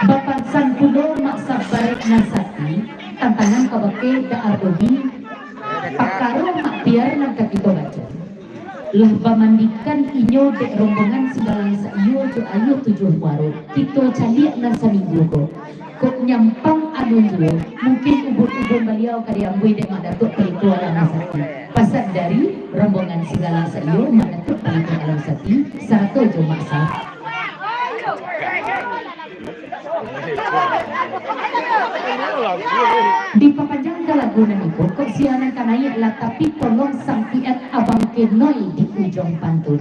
Bapasan pulo Mak Sabarek nan sakti, tantangan kabake Da Ardodi, pakaro Mak Tiar nan ka kito baco. Lah bamandikan inyo dek rombongan Singgalang Saiyo jo Ayuah Tujuah Muaro, kito caliak nan saminggu ko. Kok nyampang anu juo, mungkin ubun-ubun baliau ka diambuih dek Mak Datuak Palito Alam Sakti. Pasan dari rombongan Singgalang Saiyo, Mak Datuak Palito Alam Sakti, sarato jo Mak Sa. Dipapanjang ka lagu nan iko, kok sia nan ka naiak lah, tapi tolong sampiak abang kenoi di ujuang pantun.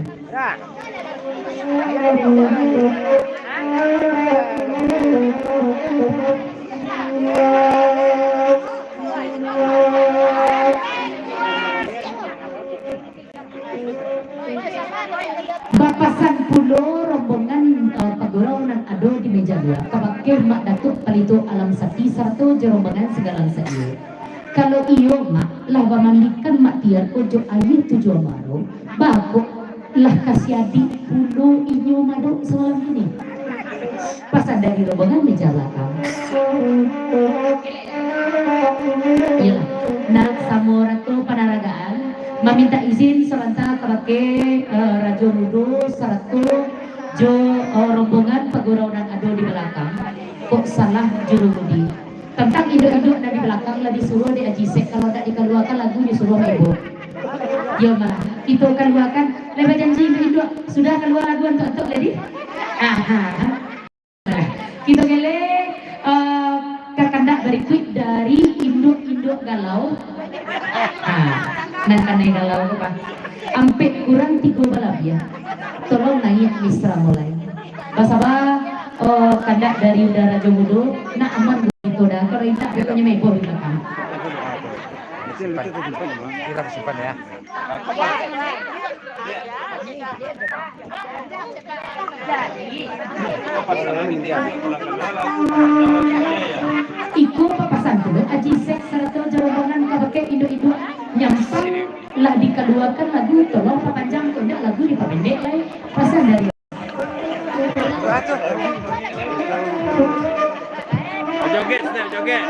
Bapasan pulo rombongan, eh, pagurau nan ado di meja lua, kabake Mak Datuak Palito Alam Sakti sarato jo rombongan Singgalang Saiyo. Kalau iyo, Mak, lah bamandikan Mak Tiar ko jo Ayuah Tujuah Muaro, baa kok lah ka siadik pulo inyo madok samalam kini? Pasan dari rombongan meja balakang. Iyolah, nak samo rato panaragaan, mamintak izin sabanta kabake, eh, Rajo Mudo sarato jo, eh, rombongan pagurau nan ado di balakang. Kok salah jurumudi. Tantang induak-induak nan di balakang lah disuruah dek Aji Sek, kalau dak dikaluakan lagu disuruah maibo. Iyo mah, kito kaluakan. Lah bajanji induak-induak, sudah kalua lagu antok-antok tadi? Aha. Nah, kito ngelek, eh, ka kandak barikuik dari induak-induak galau. Ha, nan kanai galau tu, Pak. Ampek kurang tigo balabiah. Tolong naiak misra mulai. Basaba, oh, kandak dari Uda Rajo Mudo, nak aman gitu dah. Kalau indak, pokoknya meboh di belakang. Kita simpan ya. Iko papasan tu, Aji Sek sarato jo rombongan kabake induak-induak nyampang lah dikaluakan lagu, tolong papanjang, kok indak lagu dipapendek lai. Pasan dari Joget, Step, joget.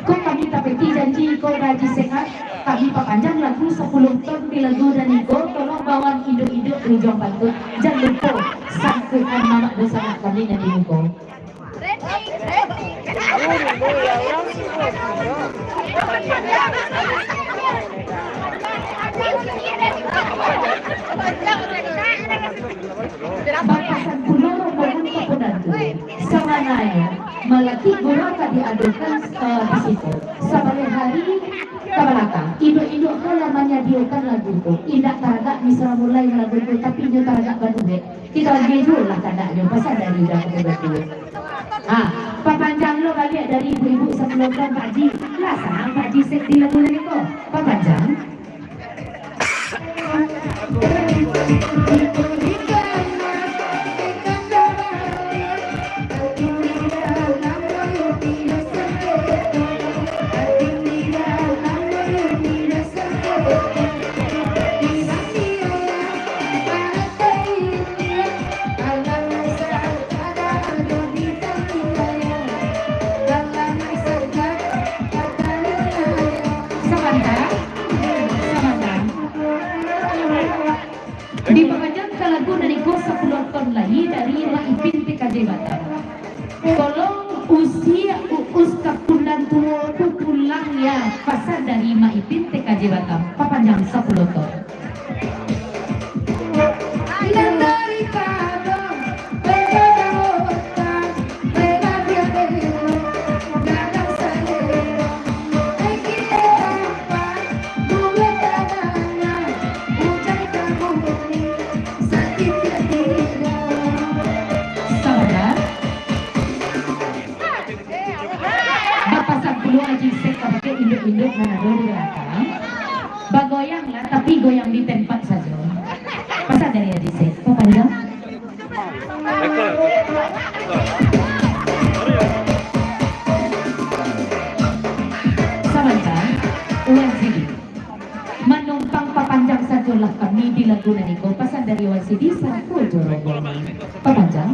Ko kami tapeti janji ko Haji Sehat, kami papanjang lagu sapuluah ton di lagu nan iko, tolong bawan induak-induak di ujuang pantun, jan lupo sangkuikan mamak dunsanak kami nan di muko. Ready, ready. Bapasan pulo rombongan ka Pondok Tuo, sabananyo, malakik gurau ka diadokan, eh, di situ. Sabaliak hari ka balakang, induak-induak ko lah manyadiakan lagu tu. Indak taragak misra mulai lagu tu, tapi inyo taragak baduet. Kito agiah juo lah kandaknyo, pasan dari urang ka Pondok Tuo. Ha, papanjang lo baliak dari ibu-ibu sapuluah ton, Pak Ji. Lah sanang Pak Ji sek di lagu tadi ko. Papanjang. Sabanta, sabanta. Dipapanjang ka lagu nan iko sapuluah ton lai dari Mak Ipin T K J Batam. Tolong usia Uus ka Pondok Tuo tu pulang ya, pasan dari Mak Ipin T K J Batam, papanjang sapuluah ton. Sabanta. Bapasan pulo Aji Sek kabake induak-induak nan ado di balakang. Bagoyanglah, tapi goyang di tempat sajo. Pasan dari Aji Sek. Papanjang. Sabanta, Wan Sidi. Manumpang papanjang sajolah kami di lagu nan iko, pasan dari Wan Sidi sarato jo rombongan. Papanjang.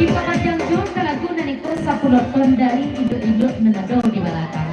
Dipapanjang juo ka lagu nan iko sapuluah ton dari induak-induak nan ado di balakang.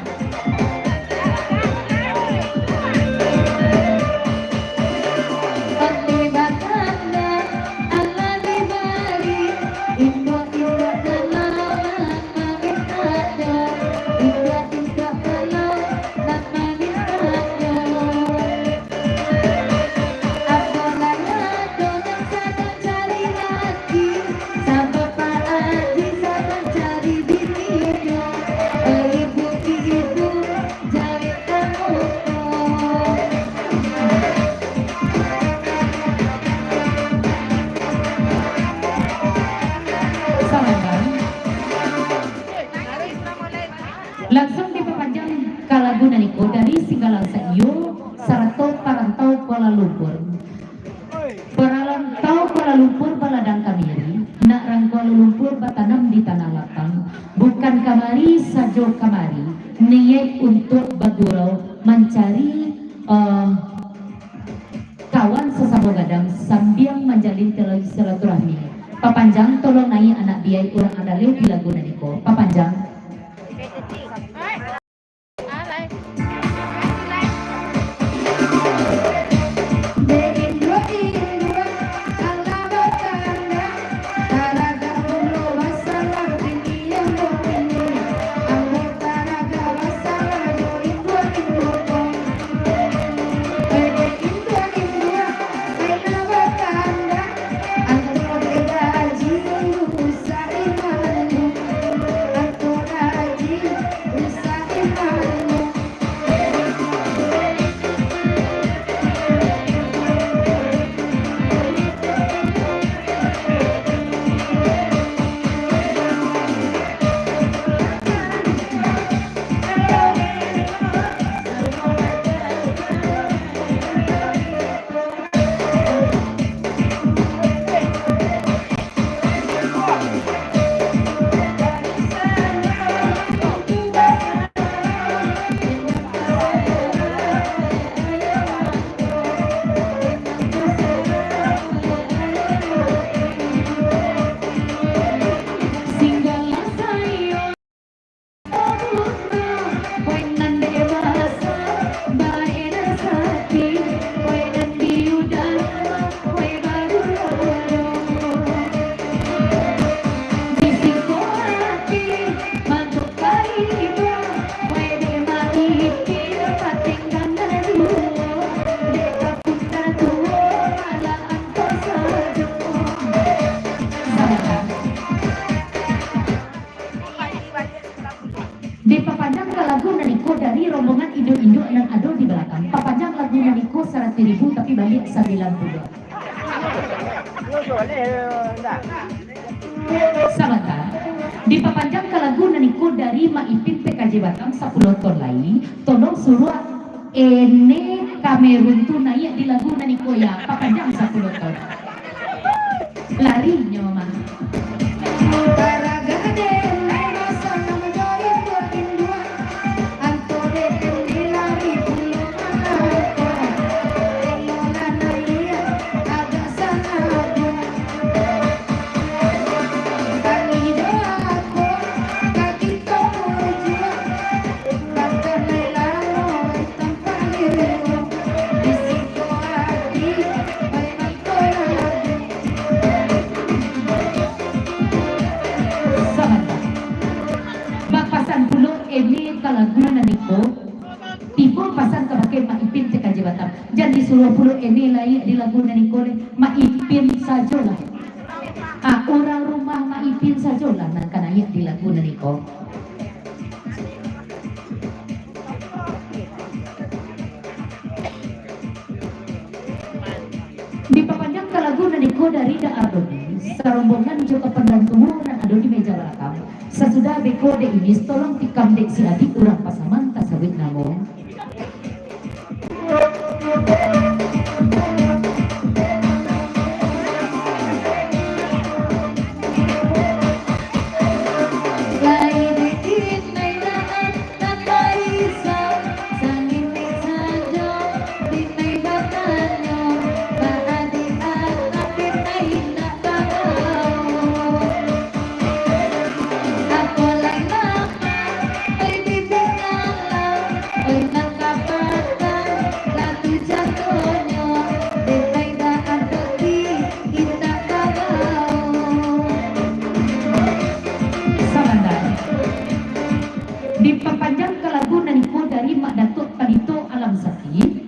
Langsuang dipapanjang ka lagu nan iko dari Singgalang Saiyo sarato Parantau Kuala Lumpur. Parantau Kuala Lumpur baladang kamiri, nak rang Kuala Lumpur batanam di tanah lapang. Bukan kamari sajo kamari, niaik untuak bagurau mancari, eh, kawan sasamo gadang sambiang manjalin tali silaturahmi. Papanjang, tolong naiak anak biyai urang andaleh di lagu nan iko. Papanjang. sambilan puluah. Sabanta. Dipapanjangkan lagu nan iko dari Mak Ipin P K J Batam sapuluah ton lai, tolong suruah Ene Kamerun tu naiak di lagu nan iko ya, papanjang sapuluah ton. Larinyo mah. Sabanta. Bapasan pulo Ene ka lagu nan iko. Tibo pasan kabake Mak Ipin T K J Batam. Jan disuruah pulo Ene lai di lagu nan iko leh. Mak Ipin sajolah. Ah, urang rumah Mak Ipin sajolah nan ka naiak di lagu nan iko. Dipapanjangkan lagu nan iko dari Da Ardoni, sarombongan jo kapan nan tuo nan ado di meja balakang. Sasudah beko Dek Imis, tolong tikam dek si Adik urang Pasaman tasabik namo. Sabanta. Dipapanjangkan lagu nan iko dari Mak Datuak Palito Alam Sakti.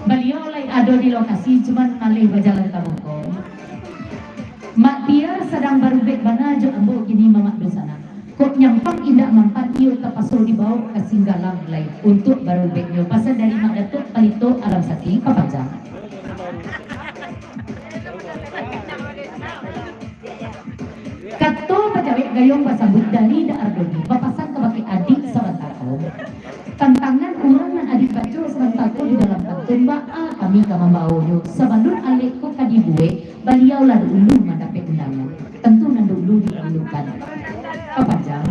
Baliau lai ado di lokasi, cuman maleh bajalan ka muko. Mak Tia sadang barubek bana jo ambo kini, Mamak Dunsanak. Kok nyampang indak mampan, iyo tapaso dibawok ka Singgalang lai untuak barubeknyo. Pasan dari Mak Datuak Palito Alam Sakti, papanjang. Kato pajawek gayuang basambuik dari Da Ardoni, bapasan kabake Adik sabanta ko. Tantangan urang nan Adik baco sabanta ko di dalam pantun, baa kami ka mambawonyo? Sabalun alek ko ka dibuek, baliau lah dahulu mandapek undangan. Tantu nan dahulu didahulukan. Papanjang.